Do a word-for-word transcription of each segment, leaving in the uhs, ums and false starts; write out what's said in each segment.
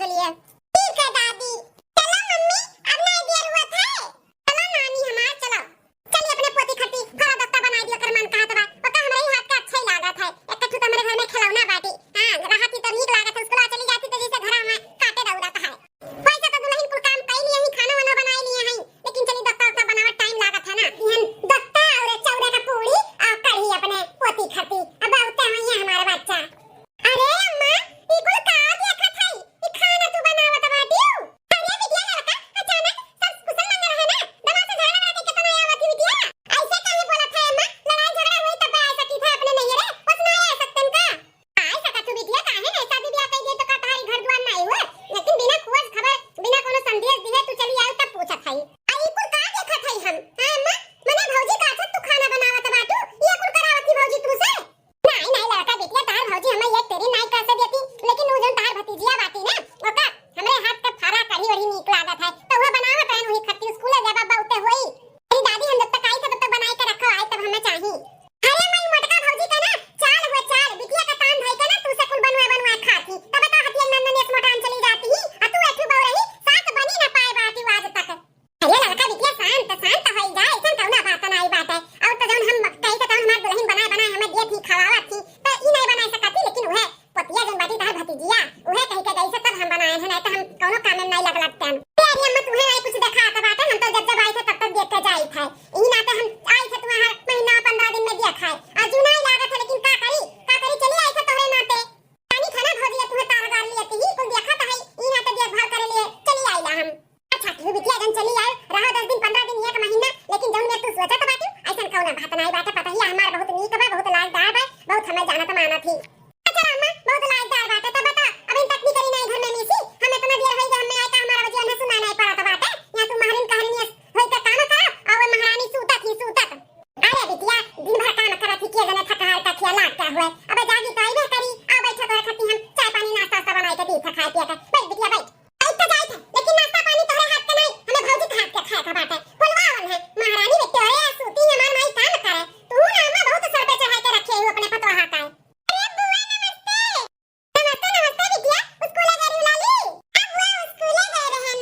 चलिए। ठीक है दादी। चलो मम्मी, अब नहीं देर हुआ था। चलो नानी हमार, चलो। चलिए अपने पोती खातिर फरा दस्ता बनाई दियो, कर मन कहत बा। ओका हमरे ही हाथ का अच्छा ही लागत है। एक ठू तो हमरे घर में खिलौना बाटी। हाँ, रहती तो नीक लागत है, स्कूल चली जाती तो जैसे घर में काटे दौड़त है। वैसे तो दुल्हन कुल काम कई लिए ही, खाना वाना बनाई लिए हैं, लेकिन चली दस्ता उस्ता बनावत टाइम लागत है ना। इहन दस्ता और चौरे का पूरी और कढ़ी अपने पोती खातिर। अब उते हुई है हमारे बच्चा। अरे अम्मा, ई कुल का देखत हई? ई खाना तू बनावत बाटिउ? अरे बिटिया लड़का, अचानक सब कुशल मंगल रहे ना, दमा से झगड़ा लड़ा के केतना आवत ही बिटिया? ऐसे काहे बोलत है अम्मा? लड़ाई झगड़ा होई तब आ सकी था अपने नैहरे, बस ना आ सकतन का? आ सकत तू बिटिया, काहे ना? शादी ब्याह कई दे तो का तहारी घर दुआर ना हुए? लेकिन बिना खोज खबर, बिना कोनो संदेश दिए तू चली आऊ तब पूछत हई। आ ई कुल का देखत हई हम? हाँ अम्मा, मने भौजी का अच्छा तू खाना बनावत बाटू, ये कुल करावत ही भौजी तू से? नाई, नाई लड़का बिटिया, तहार भौजी हमें एक तेरी नाई कह से देती, लेकिन उ जौन तहार भतीजिया बाटी ना, ओका हमरे हाथ के फरा कढ़ी बड़ी नीक लागत है, तो वह बनावत रहन, वही खत्ती स्कूल जाबा बहुते होई। अरे दादी, हम जब तक आई थे तब तक बनाई के रखो, आई तब हमें चाही। अरे माई, मोटका भौजी का ना चाल हुए चाल, बिटिया का तान धई के ना तू से कुल बनवा बनवा खाती, तब तो हतिया नंदन यस मोटान चली जाती ही, आ तू एठू बहु रही, सास बनी ना पाए बाटी आज तक। अरे लड़का बिटिया शांत, शांत होई जा, ऐसन कौना बात नाई बाटे। और तो जौन हम कही के तौन हमार दुल्हन बनाए, बनाए हमें देत ही, खवावत ही, तो ई नाई बनाए सकत ही, लेकिन उहे पतिया जौन बाटी तहार भतीजिया, उहे कही के गई से तब हम बनाए हैं, नाई तो हम कौनो काम में नाई लग लगते हैं। अरे अम्मा, तुहे नाई कुछ देखात बाटे, हम तो जब जब आई थे तब तब देख के जाई थे। ई नाते हम आई थे तुम्हार महीना पंद्रह दिन में देखाए। आज नाई लागत है, लेकिन का करी, का करी, चली आई थे तोहरे नाते। पानी खाना भौजी, तुहे तार गार लिए ही कुल देखत है, ई नाते देखभाल करे लिए चली आईला हम। अच्छा, तू बिटिया जन चली आए, रहा दस दिन, पंद्रह दिन, एक महीना, लेकिन जौन में तू सोचत बाटी, ऐसन कौनो बात नाई बाटे। पता ही हमार बहुत नीक बा, बहुत लाजदार बा, बहुत हमें जानत मानत ही। अच्छा अम्मा, बहुत लाजदार बाटे, तब बता, अभी तक निकली नाई घर में में से, हम इतना देर होई गए, हमें आए का हमारा वजह में सुना नाई पड़त बाटे, यहाँ तू महरिन कहरिन होई के काम करा, और वो महारानी सूतत ही सूतत। अरे बिटिया, दिन भर काम करत ही, के जने थका हार का खिया लाग का हुए। अब जागी तो आइबे करी, आ बैठा तोहरे खातिर हम चाय पानी नाश्ता वास्ता बनाई के दी था खाए पिए के। बैठ बिटिया बैठ। बैठ तो जाई था, लेकिन नाश्ता पानी तोहरे हाथ के नहीं, हमें भौजी के हाथ के खाए का बाटे। बोलवा वन है, महारानी बेटी अरे सूती हमार माई काम करे। तू ना अम्मा बहुत सर पे चढ़ाई के रखे हो अपने पतोहा का। अरे बुआ नमस्ते। नमस्ते, नमस्ते बिटिया, स्कूल गई लाली? अब वो स्कूल गए रहन।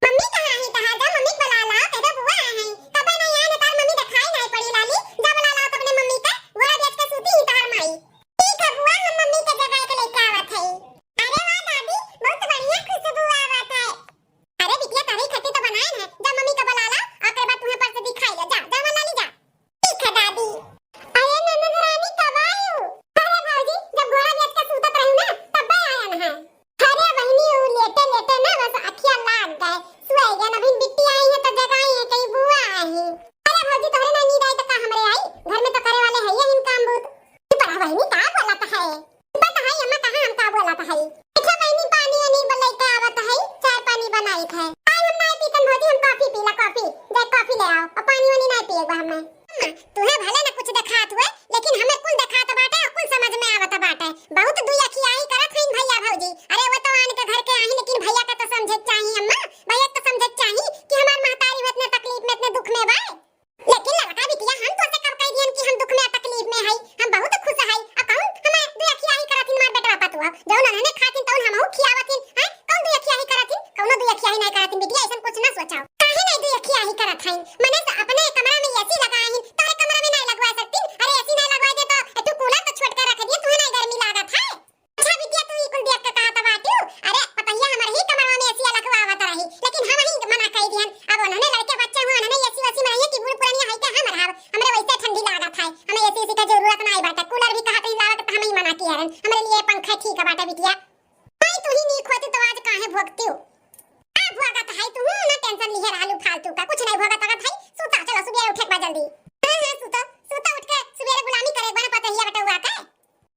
मम्मी कहाँ ही तहार? जा मम्मी के बुला लाओ, कह दो बुआ आ हैं। कबे नहीं आए न तार मम्मी दिखाई नहीं पड़ी लाली। जा बुला लाओ तो अपने मम्मी का, घोड़ा बेच के सूती ही तहार माई। ठीक है बुआ, हम मम्मी के जगह के लेके आवत है। अरे वाह दादी, बहुत बढ़िया खुशबू आवत है। अरे बिटिया, तोहरे खट्टी तो बनाए है, जा मम्मी का बुला ला, ओकरे बाद तुम्हें परस दिखाई ले। जा, जा मन लाली जा। ठीक है दादी। अरे ननद रानी कब आयु? अरे भौजी, जब घोड़ा बेच के सूतत रही ना, तब आयन है। अरे बहिनी, उ लेटे लेटे ना बस अखिया लाग गए, सुए गए। अभी बिट्टी आई है तो जगाई है, कहीं बुआ आई। अरे भौजी, तोहरे ना नींद आई तो का हमरे आई? घर में तो करे वाले है ये इन काम बूत। चुप रह बहिनी, का बोलत है? पता है अम्मा कहाँ हम का बोलत है? अच्छा बहिनी, पानी वानी ब-, लेके आवत है, चाय पानी बनाई है। आई हम नाई पीतन भौजी, हम कॉफी पीला, कॉफी। जा कॉफी ले आओ, और पानी वानी नाई पिए बा हमें। अम्मा, तुहे भले न कुछ देखात हुए, लेकिन हमें कुल देखात बाटे और कुल समझ में आवत बाटे। बहुत दुई अखियाई करत हईन भैया भौजी। अरे वो तो आन के घर के आई, लेकिन भैया का तो समझे के चाही अम्मा, भैया का तो समझे के चाही कि हमार महतारी में इतने तकलीफ में, इतने दुख में बा। लेकिन लड़का बिटिया, हम तोसे कब कह दियन कि हम दुख में तकलीफ में हई? हम बहुत खुश हई। आ कौन हमें दुई अखियाही करत हिन हमार बेटवा पतुआ? जौन उन्हने खातिन तौन हमहू खियावत हिन, हैं? कौन दुई अखियाही करत हिन? कौनो दुई अखियाही नहीं करत हिन बिटिया, ऐसन कुछ ना सोचाओ। काहे नहीं दुई अखियाही करत हईन? मने से अपने कमरा में एसी लगाए हिन, तोहरे कमरा में नहीं लगवा सकतिन? अरे एसी नहीं लगवा दे तो तू कूलर तो छोट कर रख दिए, तुहे नहीं गर्मी लागत है? अच्छा बिटिया, तू ई कुल देख के कहत बाटिउ? अरे पतहिया हमरे ही कमरवा में एसी लगवावत रही, लेकिन हम ही मना कई दिहन। अब उन्होंने लड़के बच्चे हुआ, उन्होंने एसी वेसी में रहिए कि बूढ़ पुरानिया है के हम रहब, हमरे वैसे ठंडी लागत है, हमें एसी वेसी का जरूरत नहीं बाटे। कूलर भी कहत ही लावत तो हम ही मना किए रहन, हमरे लिए पंखा ठीक है बाटे बिटिया। भाई तू ही नीक होती तो आज काहे भोगतिउ? आ भोगत है तू, ना टेंशन लिए रहलू फालतू का, कुछ नहीं भोगत अगत है। सूता, चलो सुबह उठे के बा जल्दी। हाँ हाँ सूतो, सूतो उठ के सुबह गुलामी करे बना पतहिया बटुआ के।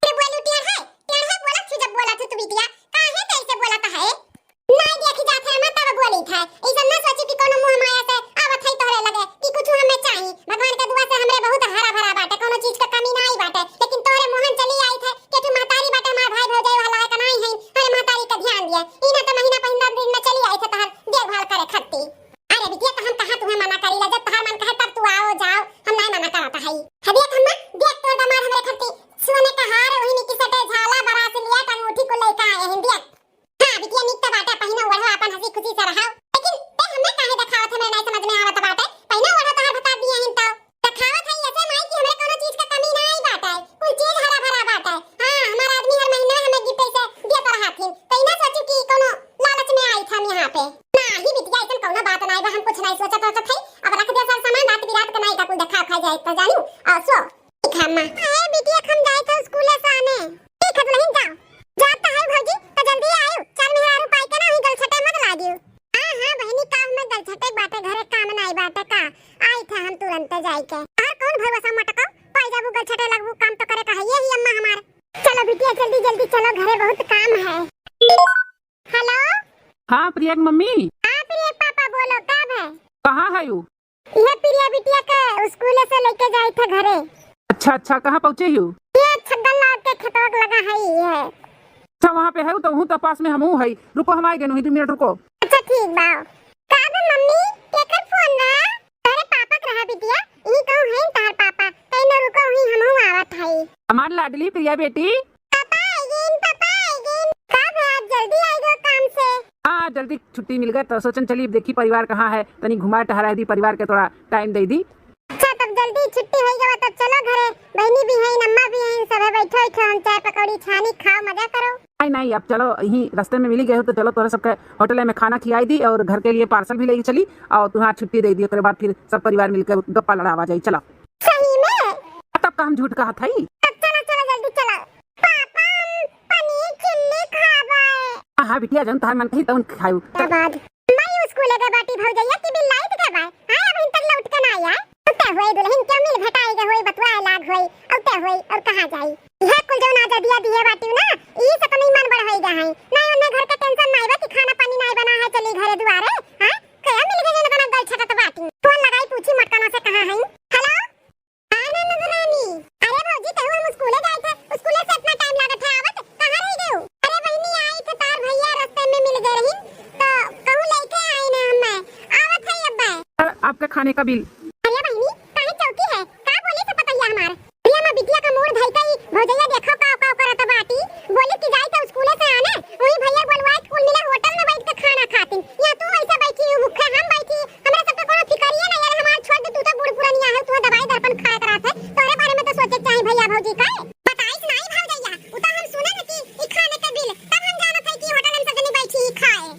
अरे बोलू टेढ़े, टेढ़े बोलत थी जब बोलत थी तू बिटिया, काहे ते ऐसे बोलत है? नाई देखी जात है, मैं तब बोली था। ऐसा ना सोची कि कोनो मोह माया से आवत है तोहरे लगे कि कुछ हमें चाही। भगवान के दुआ से हमरे बहुत हरा भरा बाटे, कोनो चीज का कमी नाई बाटे, लेकिन तोहरे मोहन चली आई थे कि तू महतारी बाटे, हमार भाई भौजाई वाला है का नाई है, अरे महतारी का ध्यान दिया। ई ना तो महीना पहिंदा दिन में चली आई थे तोहर देखभाल करे खत्ती। अरे बिटिया, तो हम कहाँ तुम्हें मना करी ला, जब तुम्हार मन कहे तब तू आओ जाओ, हम नहीं मना करत हई। हदिया अम्मा, देख तोर दामाद हमरे खत्ती सोने का हार, वही निकी सटे झाला, ब्रासलेट, अंगूठी को लेके आए हैं, देख। हाँ बिटिया, निक तो बाटे, तो थे, अब रख दे सार सामान, रात बिरात के नाई का कुल देखा खा जाए तो जानू। आ, सो। ठीक है अम्मा। ए बिटिया, हम जाए तो स्कूल से आने। ठीक है दुलहिन, जाओ। जात तो है भौजी, तो जल्दी आयो। चार मेहरारू पाई के ना वही गलछटे मत लागियो। हाँ, हाँ बहिनी, काम में गलछटे बाटे, घरे काम नाई बाटे का? आई थे हम तुरंते जाई के। और कौन भौसा मटको? पाई जाबू गलछटे लगबू, काम तो करे का है ये ही अम्मा हमार। चलो बिटिया, जल्दी जल्दी चलो, घरे बहुत काम है। हेलो। हाँ प्रिया के मम्मी। हाँ प्रिया के पापा, बोलो, का है? कहाँ है यू? यह प्रिया बिटिया के स्कूल से लेके जाए थे घरे। अच्छा अच्छा, कहाँ पहुँचे यू? ये छगन लाल के खेतवा के लगा है ये। अच्छा, वहाँ पे है तो हूँ, तो पास में हमहू है। रुको, हम आ गए, नहीं दो मिनट रुको। अच्छा ठीक बा। का बे मम्मी, केकर फोन रहा? अरे पापा के रहा बिटिया, ई कहूँ है तहार पापा, कहीं न रुको, वहीं हमहू आवत है। हमार लाडली प्रिया बेटी। पापा आइगेन, पापा आइगेन। का भा, आज जल्दी आइगो काम से? हाँ, जल्दी छुट्टी मिल गए तो सोचन चली देखी परिवार कहाँ है, तनी घुमा टहरा दी परिवार के, थोड़ा टाइम दे दी। अच्छा, तब जल्दी छुट्टी होई गवा, तब चलो घरे, बहिनी भी हैं, अम्मा भी हैं, सभे बैठो बैठो, हम चाय पकौड़ी छानी, खाओ, मजा करो। नहीं नहीं, अब चलो, यहीं रास्ते में मिली गए हो तो चलो, तोहरे सबके होटल में खाना खियाई दी और घर के लिए पार्सल भी लेके चली और तुम्हारा छुट्टी दे दी, ओकरे बाद फिर सब परिवार मिलकर गप्पा लड़ावा जाई। चलो। सही में? तब का हम झूठ कहत हई? तब चलो, चलो, जल्दी चलो। पापा, हम पनीर चिल्ली खाबे। हाँ, हाँ, बिटिया, जौन तोहार मन कही, तौन खायू। का बाद? मैं स्कूल गए बाटी भौजैया की बिल लाइत गए बा। हाँ, अबहिन तक लौट के ना आया। उते होई दुलहिन के मिल भेटाई गए होई, बतुआ लाग होई, उते होई, और कहाँ जाई? यह कुल जौन आजादिया दिए बाटी ना, ई से तो नहीं मन बढ़ होई गए हैं। नहीं, उन्हें घर का टेंशन नहीं बा कि खाना पानी नहीं बना है, चली घरे दुआरे। हाँ, कया मिल गए जौन अपना गल छटत बाटी। फोन लगाई, पूछी मटकना से कहाँ हैं। हेलो? हाँ, ननद रानी। अरे भौजी, कहूँ हम स्कूले जाए थे, स्कूले से इतना टाइम लागत है आवत, कहाँ रह गयो? अरे बहिनी, आई थे, तार भैया रास्ते में मिल गए रही, तो कहूँ लेके आई ना हमें, आवत है अब। सर, आपका खाने का बिल। अरे बहिनी, काहे चौकी है? का बोली से पतैया हमार? प्रिया माँ बिटिया का मूड धई के ही भौजैया देखो का, का करत बाटी। बोली कि जाई तो स्कूले से आने, वही भैया बोलवाए के कुल मिले होटल में बैठ के खाना खातिन। यहाँ तू ऐसे बैठी हूँ भूखे, हम बैठी, हमरा सबके कोनो फिकरिये नहीं है, हमार छोड़ दे, तू तो बूढ़ पुरानिया है, तू दवाई दर्पण खाए के रहत है, तोहरे बारे में तो सोचे के चाही भैया भौजी का। बताइस नहीं भौजैया, उ तो हम सुने न कि ई खाने के बिल, तब हम जानत है कि होटल में सब जनी बैठी ही खाए।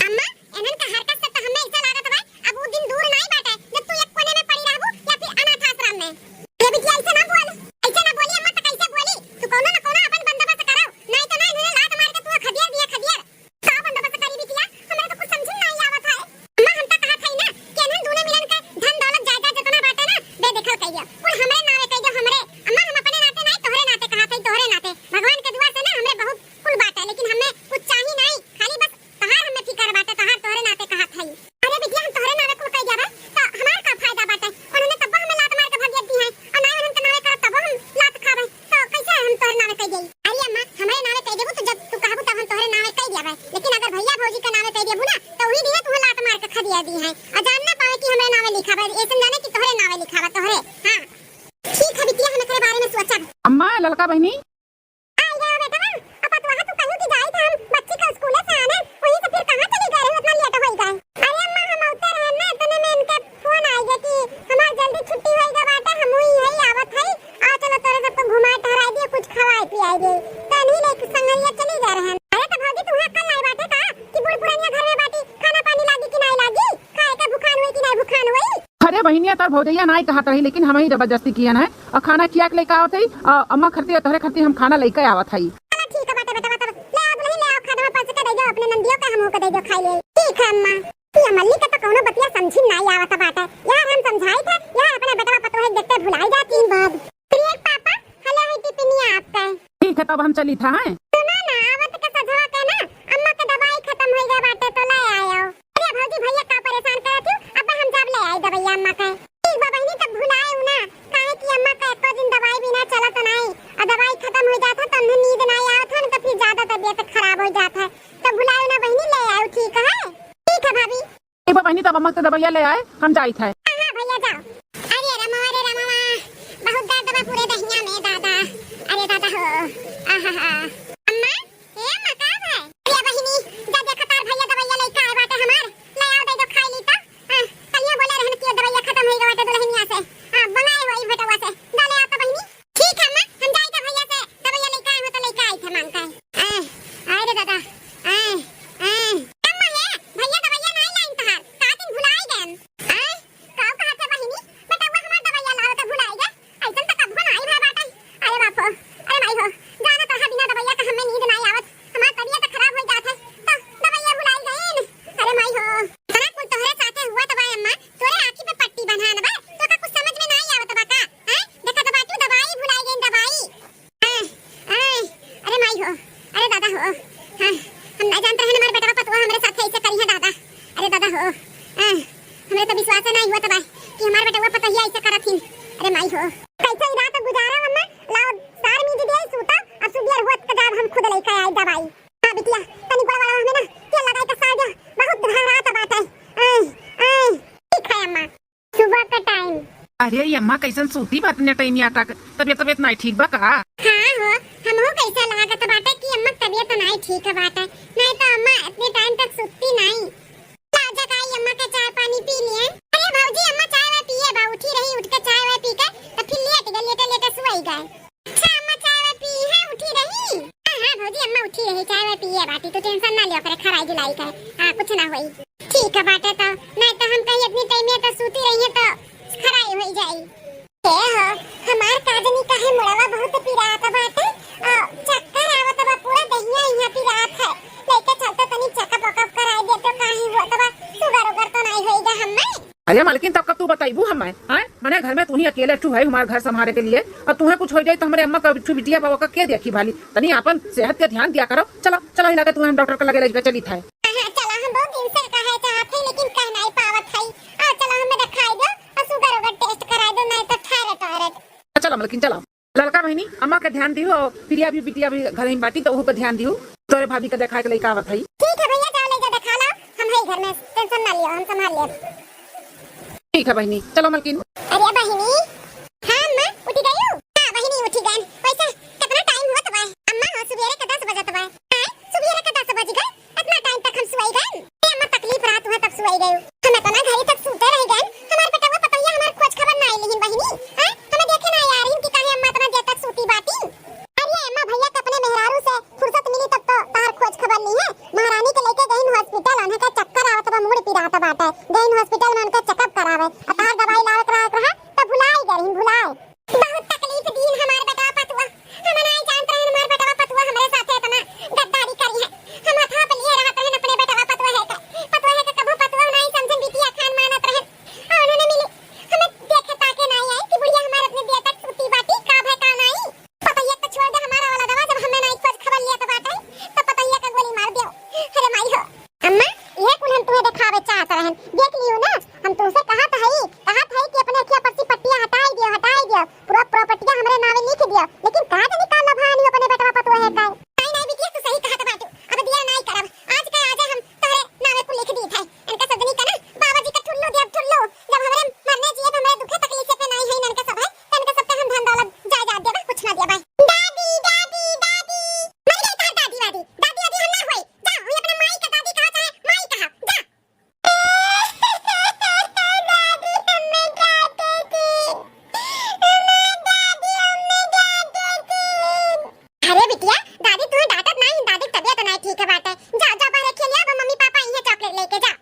अम्मा, एनन का हरकत से तो हमें ऐसा लागत बा, अब उ दिन दूर नहीं बाटे, जब तू एक कोने में पड़ी रहबू या फिर अनाथ आश्रम में। ए बिटिया, ऐसे ना बोल, ऐसे ना बोली अम्मा, तो कैसे बोली? तू कोनो ना कोनो अपन बंदोबस्त करो, नहीं तो ना इन्हें लात मार के तू खदियर दिया, खदियर। का बंदोबस्त करी बिटिया? हमरा तो कुछ समझ में नहीं आवत है। अम्मा, हम तो कहत हई ना कि इन्हन दूनो मिलन के धन दौलत जायदाद जितना बाटे ना, बेदखल कइयो। कुल हमरे नावे कइ दो, हमरे। अम्मा, हम अपने नाते नहीं, तोहरे नाते कहत हई, तोहरे नाते। भगवान के दुआ से ना हमरे बहुत कुल बाटे, लेकिन हमें कुछ चाही नहीं, खाली बस तोहार हमें फिकर बाटे, तोहार तोहरे नाते कहत हई। अरे बिटिया, हम तोहरे नावे कुल कइ जाबे, तो हमार का फायदा बाटे? उन्होंने तब्बो हमें लात मार के भगियत दी है, और ना उन्हन के नावे करब तब्बो हम लात खाबे। तो कैसे हम तोहरे नावे कइ देई? अरे अम्मा, हमरे नावे कइ देबू तो जब तू कहबू तब हम तोहरे नावे कइ देबे, लेकिन अगर भैया भौजी के नावे कइ देबू ना तो वही दिने तुहे लात मार के खदिया दी है और जान ना पावे कि हमरे नावे लिखाबे, ऐसन जाने कि तोहरे नावे लिखाबे, तोहरे। हाँ ठीक है बिटिया, हम एकरे बारे में सोचब। अम्मा, ललका बहिनी। आई गयो बेटवा, अब तो वहाँ तू कहू कि जाई था हम बच्ची के स्कूले से आने, वहीं से फिर कहाँ चली गए रहे, इतना लेट हो गए। अरे अम्मा, हम औते रहे ना, इतने में इनके फोन आई गया कि हमार जल्दी छुट्टी होई गई बाटे, हम ही यही आवत हई, आ चलो तोरे सबको घुमाए टहराए दिए, कुछ खवाए पियाए दिए। तो इन्हीं लेके संगरिया चली जा रहे हैं। अरे तो भौजी, तू कल आई बाटे का कि बूढ़ पुरानिया घर में बाटी, खाना पानी लागी कि नहीं लागी, खाए के भुखान हुई कि नहीं भुखान हुई? अरे बहिनिया, तोर भौजैया नाई कहत रही, लेकिन हम ही जबरदस्ती कियन है और खाना खिया के लेके आवत हई और अम्मा खरती और तोहरे खरती हम खाना लेके आवत हई। चलो ठीक है बाटे बेटा, तब ले आओ दुलहिन, ले आओ, खाना परस के दे दो अपने नंदियों के, हमहू के दे दो खाई ले। ठीक है अम्मा। ये मल्ली के तो कौनो बतिया समझी नाई आवत बाटे। यार हम समझाई थे, यार अपने बेटवा पतोहे के देखते भुलाई जाती। बाद। प्रिय पापा, हेलो है टिफिनिया आपका। ठीक है, तब हम चली था, हैं? सुना ना, आवत के सजवा के ना, अम्मा के दवाई खत्म हो गया बाटे, तो ले आयो। अरे भौजी, भैया का परेशान करत हो? अब हम जब ले आई दवाई अम्मा के। ठीक बा बहिनी, तब भुलाए ना, काहे कि अम्मा का एको दिन दवाई बिना चलत नाई, और दवाई खत्म हो जात है तो उन्हें नींद नाई आवत है ना, तो फिर ज्यादा तबीयत खराब हो जात है। तो भुलाए ना बहिनी, ले आयो, ठीक है? ठीक है भाभी। ठीक बा बहिनी, तब अम्मा से दवाइया ले आए, हम जाइत है। हाँ, हाँ, भैया जाओ। अरे रमवा रे रमवा, बहुत दर्द बा पूरे दहिया में दादा। अरे दादा हो, आहा हा। अम्मा, ए अम्मा, का है? अरे बहिनी, जा देखा तार भैया दवाइया लेके आए बाटे हमार, ले आओ दे दो खाई ली तो। हाँ, कलिया बोले रहन कि दवाइया खत्म हो गई बाटे दुलहिनिया से। हाँ, मंगाए वही बेटवा से, जा ले आओ तो बहिनी। ठीक है अम्मा, हम जाई का भैया से दवाइया लेके आए हो तो लेके आई थे मांग के। आए, आए रे दादा, आए, आए। अम्मा हे, भैया दवाइया नहीं लाइन तहार, का दिन भुलाई गए। आए, अरे, ये अम्मा कैसन सूती बा इतने टाइम यहाँ तक? तबियत, तबियत नाई ठीक बा का? हाँ हो, हमहू कैसा लागत बाटे कि अम्मा तबियत नाई ठीक बाटे, नाई तो अम्मा इतने टाइम तक सुत्ती नाई। ला जगाई अम्मा के चाय पानी पी लिए। अरे भौजी, अम्मा चाय वाय पिए बा, उठी रही, उठ के चाय वाय पी के तो फिर लेट गए, लेटे लेटे सुई गए। अच्छा अम्मा, चाय वाय पी है, उठी रही? हाँ हाँ भौजी, अम्मा उठी रही, चाय वाय पिए बाटी, तू टेंशन ना लियो करे, खराई जुलाई का है, हाँ कुछ ना होई। ठीक है बाटे तो, नहीं तो हम कहीं इतनी टाइम में तो सूती रही है तो खराई होई जाई। ए हो, हमार काजनी काहे मुड़वा बहुत पिरात बाटे, आ, चक्कर आवत बा, पूरा दहिया इहाँ पिरात है। लइके चलते तनी चेकअप वकअप कराई देते, काहे होत बा, शुगर उगर तो नहीं होई गा हमें? अरे मालकिन, तब कब तू बताइबू हमें, हैं? मने घर में तू ही अकेले ठू है हमारे घर संभाले के लिए, और तुम्हें कुछ हो जाए तो हमारे अम्मा का ठू बिटिया बाबा का के देखी भाली? तनी आपन सेहत के ध्यान दिया करो। चलो चलो, हिला के तुम्हें हम डॉक्टर के लगे लेके चली था। हाँ, चलो, हम बहुत दिन से कहे चाहत है लेकिन कह नहीं पावत है। आ, चलो हमें दिखाई दो और शुगर उगर टेस्ट कराई दो, नहीं तो थायराइड वायराइड। चलो मालकिन, चलो। ललका बहिनी, अम्मा के ध्यान दियो, प्रिया भी बिटिया भी घर ही बाटी, तो ओहू पे ध्यान दियो। तोरे भाभी के देखाए के लइका आवत हई। ठीक है भैया, जाओ ले जा दिखा लो, हम है घर में, टेंशन ना लियो, हम संभाल लेब। ठीक है बहिनी, चलो मलकिन। अरे बहिनी, हाँ अम्मा, उठी गयू? हाँ बहिनी, उठी गयन। वैसे कितना टाइम होत बा? अम्मा हो, सुबेरे के दस बजत बा। आय, सुबेरे के दस बज गए? इतना टाइम तक हम सुआई गए? ए अम्मा, तकलीफ रहा तुम्हें तब सुआई गए। हम इतना घड़ी तक सूते रह गए, हमार बेटवा पतोहिया हमार खोज खबर ना आइलिन बहिनी। हैं? हमें देखे ना आ रही कि काहे अम्मा इतना देर तक सूती बाटी। अरे अम्मा, भैया के अपने मेहरारू से फुर्सत मिली तब तो तहार खोज खबर ली है। महारानी के लेके गईन हॉस्पिटल, उनका चक्कर आवत बा, मूड़ पिरात बाटे। गईन हॉस्पिटल में उनका चेकअप करावे। आ तहार दवाई लावे के रहा, रहा तो भुलाई गईन, भुलाई। बहुत तकलीफ दीन हमार बेटवा पतुआ। हम नाई जानत रहन हमार बेटवा पतुआ हमरे साथे इतना गद्दारी करी है। हम हथवा पे लिए रहत रहन अपने बेटवा पतुआ है का। पतुआ है का कबो पतुआ नाई समझन बिटिया खान मानत रहन। और उन्होंने मिली। हमें देखे ताके नाई आई कि बुढ़िया हमार अपने दिया तक सूती बाटी, का भय का नाई। पतैया के छोड़ दे हमारा वाला दवा, जब हमें नाई खोज खबर लिया तो बाटे, तो पतैया का गोली मार दियो। अरे माई हो। अम्मा, ये कुल हम तुम्हें दिखावे चाहत रहन, देख लियो ना, हम तुमसे कहत हई, कहत हई कि अपने अखिया पर से पट्टिया हटाई दियो, हटाई दियो, पूरा प्रॉपर्टिया हमरे नावे लिख दियो, लेकिन का जानी का लभानी अपने बेटवा पतुआ है का। नाई, नाई बिटिया, तू सही कहत बाटू, अब दिया नाई करब, आज के आजे हम तोहरे नावे कुल लिख दीत है। इनका सजनी का ना बाबा जी का ठुल्लू दिया ठुल्लू, जब हमरे मरने जिए हमरे दुखे तकलीफे पे नाई है इनका सब है, तो इनका सबके हम धन दौलत जायदाद देबा, कुछ ना देबा। दादी, दादी, दादी। मर गई तहार दादी वादी। दादी वादी हम ना होई। जा, वही अपने माई का दादी कहा चाहे माई कहा। जा। दादी हमें डांटे थी। हमार दादी हमें डांटे थी। अरे बिटिया, दादी तुम्हें डांटत नहीं, दादी की तबीयत नहीं ठीक है बाटे। जा, जा बाहर खेलिया, वो मम्मी पापा आई है, चॉकलेट लेके जा।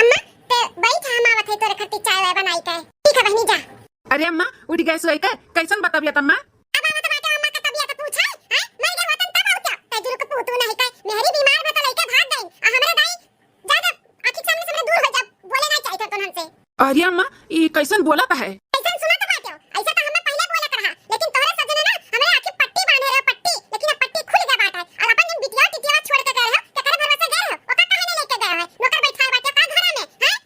अम्मा, ते बैठ, हम आवत है तोरे खातिर चाय वाय बनाई के। ठीक है बहिनी, जा। अरे अम्मा, उठ गए सोई के, कैसन बा तबियत अम्मा? अब आवत बाटे अम्मा का तबियत पूछे, हैं? मर गए होतन तब और क्या? ते जुरुक पूतू नहीं के, मेहरी बीमार बा तो लइके भाग गई। आ हमरे दाई, जा, जा, आँखी के सामने से दूर हो जा, बोले नहीं चाहिए तो हमसे। अरे अम्मा, ई कैसन बोलत है? कैसन सुनत बाटे? ऐसा तो हमें पहले बोले कर रहा, लेकिन तोहरे सजने ना हमें आँखी पट्टी बांधे रहे, पट्टी, लेकिन अब पट्टी खुल गया बाटे। और अपन जन बिटिया टिटिया छोड़ के गए हो, केकरे भरोसे गए हो, ओका काहे नहीं लेके गए हो? नौकर बैठाए बाटे का घरा में, हैं?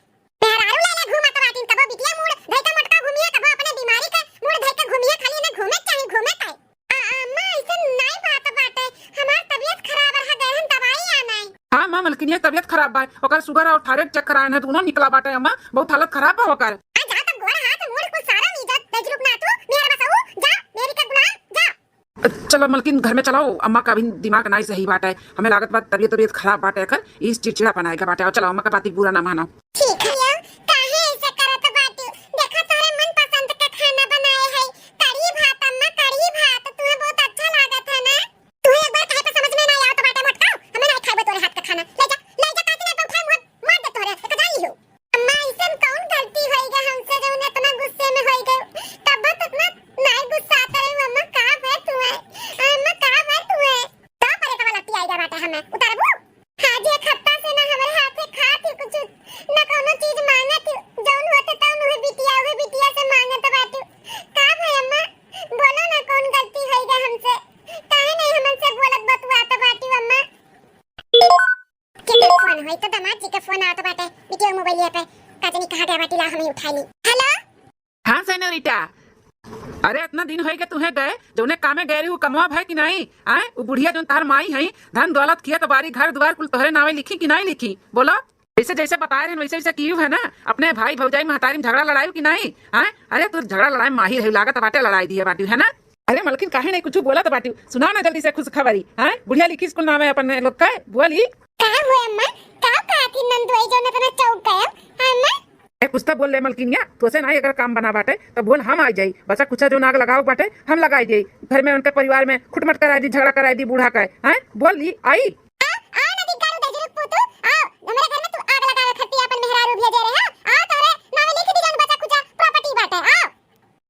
मेहरारू ले ले घूमत बाटिन, कबो बिटिया मूड़ धई के मोटका घूमिए, कबो अपने बीमारी के मूड़ धई के घूमिए, खाली इन्हें घूमे चाही, घूमे के। आ, अम्मा, ऐसन नाई बात बाटे। हमार तबियत खराब रहा, गए हम दवाई आने। हाँ माँ, मलकिनिया के तबियत खराब बा। ओकर शुगर और थायराइड चेक कराए हैं, दोनों निकला बाटे अम्मा। बहुत हालत खराब बा ओकर। आ, जा तब गोड़ हाथ मूड़ कुल सारा इज्जत बेइज्जत ना तू, मेहर बसाऊ, जा, मेहरी का गुलाम, जा। चलो मलकिन, घर में चलाओ, अम्मा का अभी दिमाग नाई सही बाटे। हमें लागत बा तबियत, तबियत खराब बाटे एकर, इस चिड़चिड़ापन आएगा बाटे। और चलो, अम्मा का बात बुरा ना मानो। ठीक है, काहे ऐसे करत बाटू? देखा, तोहरे मनपसंद के खाना बनाए है, कढ़ी भात अम्मा, कढ़ी भात, तुम्हें बहुत अच्छा लागत है ना? तुम्हें एक बार कहे पे समझ में ना आवत बाटे मोटका, हमें ना खाइबो तोरे हाथ का खाना। ले जा, ले जा, काटी ना तो उठाए मुंह मार दे तोरे, एक जान लियो। अम्मा, ऐसन कौन गलती होई गए हमसे जौन इतना गुस्से में होई गए? तब तो इतना नाई गुस्सा आता है अम्मा, का भय तुम्हें? अम्मा, का भय तुम्हें? का परे का लट्टी आई गया बाटे हमें, उतारबू? आज एक हफ्ता से ना हमरे हाथे खात ही कुछ, ना कोनो चीज मांगत ही, जौन होते तौन उहे बिटिया, उहे बिटिया से मांगत बाटू। का भय अम्मा? बोलो ना, कौन गलती होई गया हमसे? काहे नहीं हमसे बोलत बतुआत बाटू अम्मा? के फोन होई तो दामाद जी के फोन आवत बाटे, बिटिया मोबाइल पे, का जानी कहाँ गया बाटी, ला हमें उठाई ली। हेलो? हाँ सेनोरिटा। अरे, इतना दिन होइगे तुहे गए, जौने कामे गए रही, उ कमवा भय कि नाहीं? आय, उ बुढ़िया जौन तार माई है, धन दौलत, खेत बारी, घर दुआर कुल तोहरे नावे लिखी कि नाहीं लिखी? बोलो, जैसे जैसे बताए रहे वैसे वैसे कियू है ना? अपने भाई भौजाई महतारी में झगड़ा लड़ाई कि नाहीं? आय, अरे, तू झगड़ा लड़ाई में माहिर है, लागत बाटे लड़ाई दिए बाटी है ना? अरे मलकिन, काहे नाहीं कुछ बोलत बाटी? सुनाओ ना जल्दी से खुशखबरी। आय, बुढ़िया लिखी स्कूल नावे अपन लोग का, बोली। का हुए अम्मा? का कहत ही नंदोई जौन इतना चौंक गया? अम्मा? ए, कुछ तो बोल ले मलकिनिया, तोसे नाहीं अगर काम बना बाटे, तो बोल हम आ जाई। बचा कुछ जौन आग लगावे बाटे, हम लगाई जाई। घर में उनके परिवार में खुटमट कराई दी, झगड़ा कराई दी बूढ़ा का। हैं? बोल ली, आई। आओ, आओ ना धिक्कारू दहिजरू पूतू, आओ, हमरे घर में तू आग लगावे खातिर अपन मेहरारू भेजे रहे, आओ, तोहरे नावे लिख दी जौन बचा कुछ property बाटे, आओ।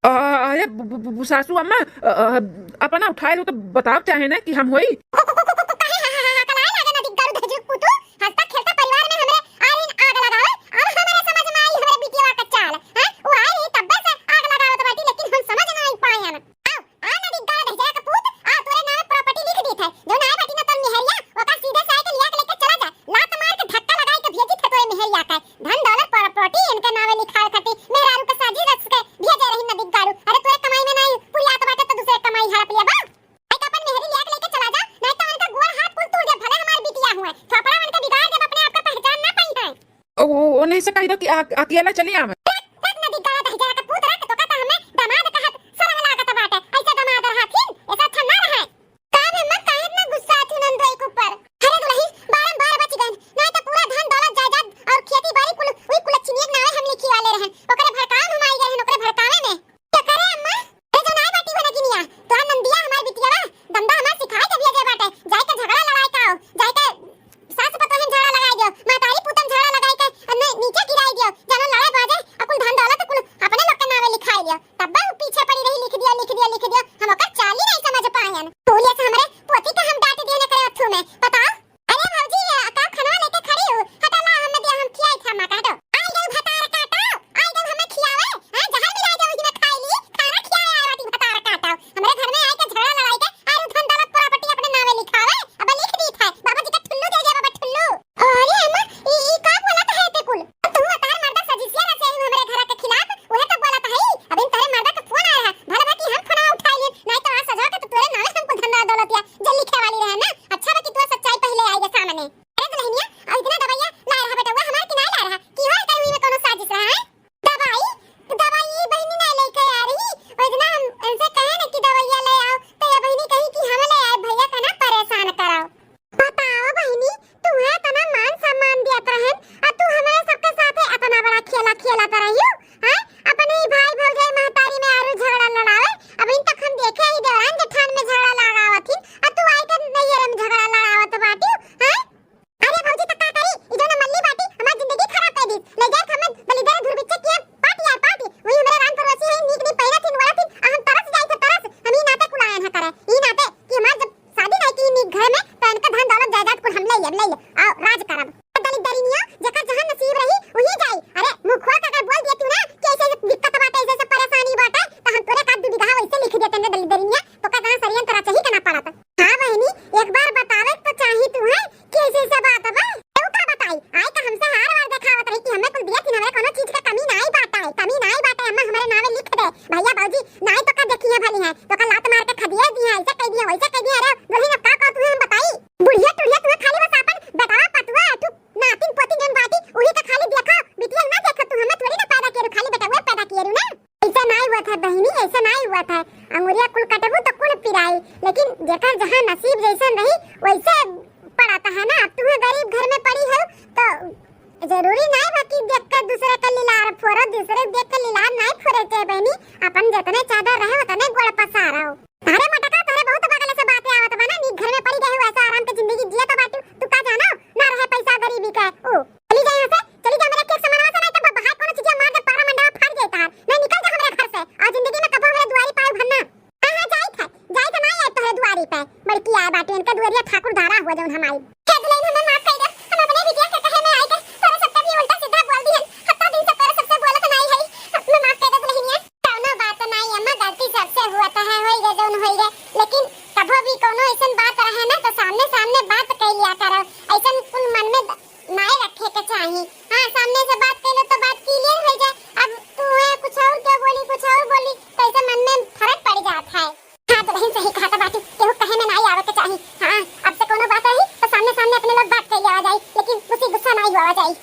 अ, अरे बु-, बु-, बु-, बु-, सासू अम्मा, अ, अ, अपना उठाए हो तो बताओ चाहे ना कि हम होई। काहे हा, हा, हा, हा, कलाए लागे ना धिक्कारू दहिजरू पूतू? हंसता खेलता परिवार में हमरे आ रही आग लगावे, अब हमरे समझ में आई हमरे बिटिया का चाल, हैं? वो आ रही तब्बे से आग लगावत बाटी, लेकिन हम समझ ना आई पाए ना। आओ, आ ना धिक्कारू दहिजरा का पूत, आ तोरे नाम property लिख दी थे, जौन आए बाटी ना तोर मेहरिया, ओका सीधे से आए के लिया के लेके चला जा, लात मार के धक्का लगाए के भेजी थे तोरे मेहरिया का। धन दौलत property इनके नावे लिखाए खातिर मेहरारू के साजी रच के भेजे रही ना धिक्कारू। अरे तोरे कमाई में नाहीं पुरियात बाटे तो दूसरे कमाई हड़प लिया बा। नाहीं तो अपन मेहरी लिया के लेके चला जा, नाहीं तो उनका गोड़ हाथ कुल तोड़ दे, भले हमार बिटिया हुए, थोपड़ा उनके बिगाड़ दे, अपने आप का पहचान ना पाई है। ओ, ओ, उन्हें से कह दो कि आ, अकेला चली आवे। रख, रख ना धिक्कारू दहिजरा का पूत रख, तो कहता हमें दामाद कहत शर्म लागत बाटे, ऐसे दामाद रहथिन, ऐसा अच्छा ना रहे। का रे अम्मा, काहे इतना गुस्सा आथी नंदोई के ऊपर? अरे दुलहिन, बारम्बार बच गइन, नाहीं तो पूरा धन दौलत जायदाद और खेती बारी कुल, उही कुल लक्ष्मी के नावे हम लिखी वाले रहन, ओकरे भड़कावे में हम आई गए रहन, ओकरे भड़कावे में। का करे अम्मा? अरे जौन आए बाटी हो ना गिनिया, तोहार नंदिया हमार बिटिया बा, दंदा हमार सिखाए के भेजे बाटे, जाए के झगड़ा लड़ाए का हो, जाए के सास पतोहन झगड़ा लगाई दियो, महतारी पूतन झगड़ा लगाई के अन्ने नीचे गिराई दियो, जानो लड़े बाजे, आ कुल धन दौलत कुल अपने लोग के नावे लिखाई दियो। तब्बे वो पीछे पड़ी रही, लिख दियो, लिख दियो, लिख दियो, हम ओकर चाल ही नाहीं समझ पायन। तू लिए से हमरे पोती का हम डांट दिए न करे अथू में, बताओ। अरे भौजी, ये का खाना लेके खड़ी हो? हटा ला, हम दिया, हम खियाई था माँ का, हटो। आई गई भतार काटो, आई गई हमें खियावे, हाँ, जहर मिला दे उसी में खाई ली, खाना खियावे आए बाटी भतार काटो। हमरे घर में आई के झगड़ा लड़ाई के, आई धन दौलत property अपने नावे लिखावे, अब लिख दी था, बाबा जी का ठुल्लू दे दे, बाबा ठुल्लू। अरे अम्मा, ई, ई का बोलत है ते कुल? तू तार मर्दा सजिसिया रचे ही हमरे घर के खिलाफ, उहे तो बोलत है। अबे तोरे मर्दा के फोन आया है, भला बा कि हम फोनवा उठाई लेन, नाहीं तो आज सजवा के तो तोरे नावे हमको धन दौलत या जे लिखे वाली रहे ना। अच्छा बा कि तोर सच्चाई पहिले आई गे सामने। अरे दुलहिनिया, अब इतना दवाइया लाए रहा बेटवा हमार कि नाहीं लाए रहा? कि हो एकर हुई में कोनो साजिश रहा है? दवाई? दवाई ये बहिनी नाहीं लेके आ रही। ओइ दिना हम इनसे कहे ना कि दवाइया ले आओ, तो ये बहिनी कही कि हम ले आए, भैया का ना परेशान कराओ। बताओ बहिनी, तुहे इतना मान सम्मान दियत रहन, आ तू हमरे सबके साथे इतना बड़ा खेला खेलत रहियो, हैं? अपने ही भाई भौजाई महतारी में आरू झगड़ा लड़ावे, अबहिन तक हम देखे ही देवरान जेठान में झगड़ा लड़ावत ही, आ तू आई के नैहर में झगड़ा लड़ावत बाटियो, हैं? अरे भौजी, त का करी? ई जौन मल्ली बाटी, हमार जिंदगी खराब कर दीस। ले जाए हमें दलिद्दर धुरबिच्चे किए पाटी आए पाटी। वही हमरे रान पड़ोसी है, नीक नीक पहिरत हिन, ओढ़त हिन, आ हम तरस जाई थे तरस। हम ई नाते कुलायन है करे। ई नाते कि हमार जब शादी नहीं की नीक घर में, तो इनका धन दौलत जायदाद कुल हम ले लेब, ले लेब। आओ, राज करब। दलिद्दरिनिया, जेकर जहाँ नसीब रही, वहीं जाई। अरे, मुँह खोल के अगर बोल दिया तू ना कि ऐसे ऐसे दिक्कत बाटे, ऐसे ऐसे परेशानी बाटे, तो हम तोरे का दू बीघा वैसे लिख देते हैं दलिद्दरिनिया, तो का जहाँ सरियन तोरा चाहिए के ना पड़त। हाँ बहिनी, एक बार बतावे तो चाही तू है कि ऐसे ऐसे बात बा। तू का बताई? आए का हमसे हार वार देखावत रही कि हमें कुल दिया थी, हमरे कोनो चीज का कमी नाई बाटा है, कमी नाई बाटा है, अम्मा हमरे नावे लिख दे। भैया भौजी नाई तो का देखी है भली है, तो का लात मार के खदिए दी है, ऐसे कह दिया, वैसे कह दिया। अरे दुल्हन अब का कहत हुए हम बताई? बुढ़िया टुढ़िया तुम्हें खाली बस अपन बेटवा पतुआ तू नातिन पोतिन जौन बाटी उही का खाली देखो, बिटिया ना देखो, तू हमें थोड़ी ना पैदा किए रू, खाली बेटवा पैदा किए रू ना। ऐसा नाई हुआ था बहिनी, ऐसा नाई हुआ था। अंगुरिया कुल कटबू तो कुल पिराई, लेकिन जेकर जहाँ नसीब जैसन रही वैसे पड़त है ना। अब तुम्हें गरीब घर में पड़ी हो तो जरूरी नाई बा कि देख के दूसरे के लिलार फोरो, दूसरे देख के लिलार नाई फोरे के बहिनी। अपन जितने चादर रहे उतने गोड़ पसारो। अरे मोटका, तोहरे बहुत बगल से बातें आवत बा ना, नीक घर में पड़ी गए हो, ऐसा आराम के जिंदगी जिए तो बाटू, तू का जानो ना रहे पैसा गरीबी के। ओ चली जा यहाँ से, चली जा, मेरा केक सामानवा से, नहीं तो बाहर कोनो चीजें मार के पारा मंडवा फाड़ जाए तार। नहीं, निकल जा हमरे घर से, और जिंदगी में कबो हमरे दुआरी पाए भरना। हाँ हाँ, जाई थे, जाई थे, ना आए तोहरे दुआरी पे, बड़की आए बाटे, इनका दुआरिया ठाकुर धारा हुआ जौन हम आई। हे दुल्हन, हमें माफ कर दे, हम अपने बिटिया के कहे में आई के तोरे सबके भी उल्टा सीधा बोल दिहन। हत्ता दिन से तोरे सबसे बोलत नाई है, हमें माफ कर दे दुल्हनिया। कौनो बात नाई अम्मा, गलती सबसे हुआ तो है, होई गए जौन होई गए, लेकिन कभो भी कौनो ऐसन बात रहे ना तो सामने सामने बात कर लिया करो, ऐसन कुल मन में द-, नाई रखे के चाही। हाँ, सामने से बात कर लो तो बात क्लियर हो जाए। अब तू है कुछ और क्या बोली, कुछ और बोली तो ऐसे मन में कहत बाटू, केहू कहे में नाई आवे के चाही। हाँ, अब से कोनो बात रही तो सामने सामने अपने लोग बात कर लिया जाई, लेकिन गुस्से गुस्सा नाई हुआ जाई।